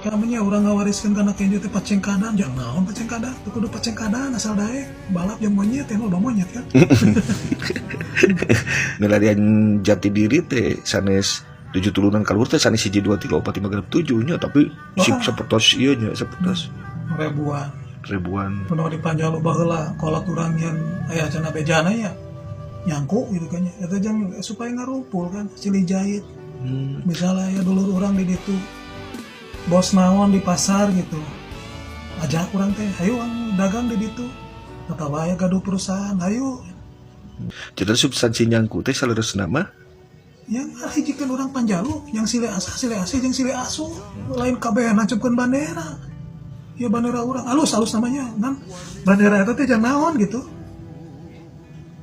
Kaminya urang ngawariskeun kana kenjo teh pacengkadan, jang naon pacengkadan? Teu kudu pacengkadan, asal daek balap jeung monyet teh, loba monyet kan. Milarian jati diri teh sanes tujuh turunan kaluhur teh, sanes 1, 2, 3, 4, 5, 6, 7 nya, tapi Wah. Sapertos ieu nya, sapertos ribuan. Ribuan. Kuno di Panjalu baheula kolot urang yang aya cenah bejana ya nyangku gitu kan ya. Eta jang supaya ngarumpul kan silih jahit. Misalnya ya dulur urang di ditu bos naon di pasar gitu, ajak urang teh, "Ayo urang dagang di ditu," atau aya gaduh perusahaan, ayo. Jadi substansi nyangku teh saleresna mah? Yang ngahijikeun urang Panjalu yang silih asah, silih asih jeung silih asuh, lain kabeh nancupkeun bandera ya. Bandera urang alus alus namanya kan, bandera eta teh jang naon gitu.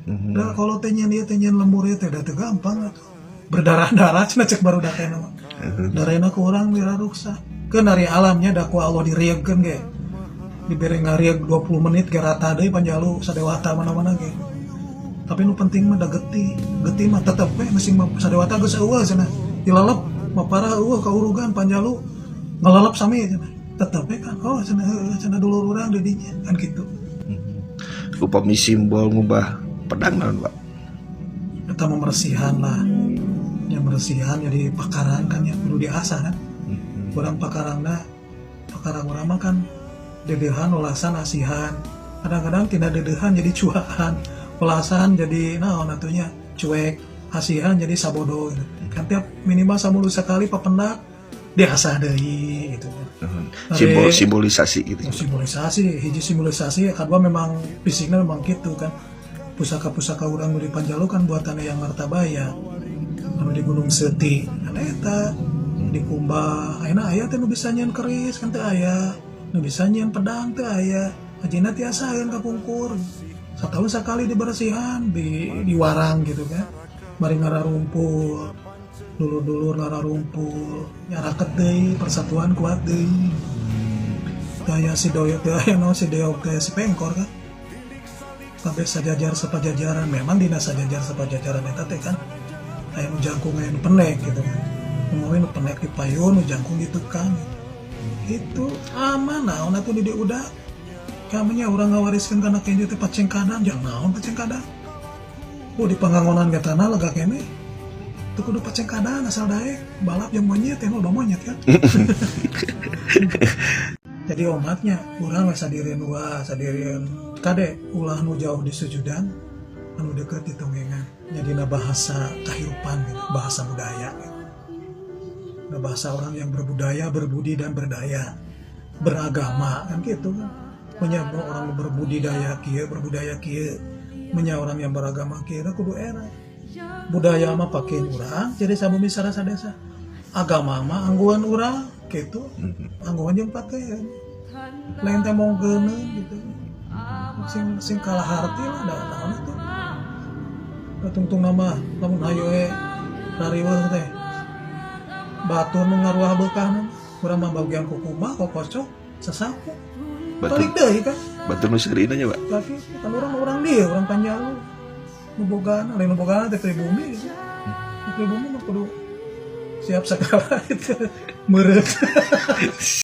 Da kalau teh nyeun ieu teh, nyeun lembur ieu teh, da teu gampang atuh, berdarah-darah cenah cek barudak teh mah. Darahna ku urang diraruksa. Keun dari alamnya, da ku Allah diriegkeun ge, dibere ngarieg 20 menit ge rata deui Panjalu, sadewata mana-mana ge. Tapi nu penting mah da getih. Getih mah tetep we masing mah sadewata geus eueuh cenah, dilalep mah parah eueuh kaurugan Panjalu ngalelep sami cenah, tetep we kan, oh cenah, heueuh cenah, dulur urang di dinya kan gitu. Upami simbol ngubah pedang naon, Pak? Eta membersihan lah ya, bersihan jadi pakarang kan ya, kudu diasah kan. Kurang pakarangna, pakarang urang mah kan dedehan, olasan, asihan. Kadang-kadang tidak dedehan jadi cuaan, olasan jadi naon atunya, cuek, asihan jadi sabodo gitu. Kan tiap minimal samulu sekali papendak diasah deui gitu kan. Simbol simbolisasi gitu. Oh, simbolisasi hiji, simbolisasi kedua memang fisiknya memang gitu kan. Pusaka-pusaka urang nu di Panjalu kan buatan yang Martabaya anu di Gunung Seti kan, eta di Kumbah ayeuna aya teh nu bisa nyieun keris kan? Teu aya nu bisa nyieun pedang, teu aya. Ajina tiasaeun kapungkur setahun sekali dibersihan di warang gitu kan, bari ngararumpul dulur-dulur, ngararumpul nyaraket deui, persatuan kuat deui. Daya si doyok, daya no si deok, daya si pengkor kan, kabeh sajajar sapajajaran. Memang dina sajajar sapajajaran eta teh kan aya nu jangkung, aya nu pendek gitu kan. Nu nu pendek di payun, nu jangkung di tukang gitu. Aman naon atuh di udah kaminya urang ngawariskeun kana kenjo teh pacengkadan, jang naon pacengkadan? Oh, di pangangonan ge tanah lega keneh. Teu kudu pacengkadan, asal daek balap jeung monyet teh, loba monyet kan. Jadi omatnya urang we sadirian, wah sadirian kade, ulah nu jauh di sujudan, anu deket di tonggengan. Jadi na bahasa kehidupan gitu, bahasa budaya gitu. Nah, bahasa orang yang berbudaya, berbudi dan berdaya, beragama kan gitu kan. Menyambung orang berbudidaya kieu, berbudaya kieu, menya orang yang beragama kieu kudu era. Budaya mah pakein urang jadi sabumi sarasa desa. Agama mah angguan urang gitu. Angguan jeung pakaian. Lain teh mongkeun gitu. Sing sing kalah harti lah, da naon atuh. Da tungtung nama lamun hayu we rariweuh teh. Batur nu ngaruah beukahna, urang mah bagian kukumbah, kokocok, sasapu. Batur, balik deui kan. Batur nu seurina nya, Pak. Tapi kan urang mah urang dieu, urang Panjalu. Nu bogana, lain nu bogana teh pribumi gitu. Nu pribumi mah kudu siap segala itu. Meureut.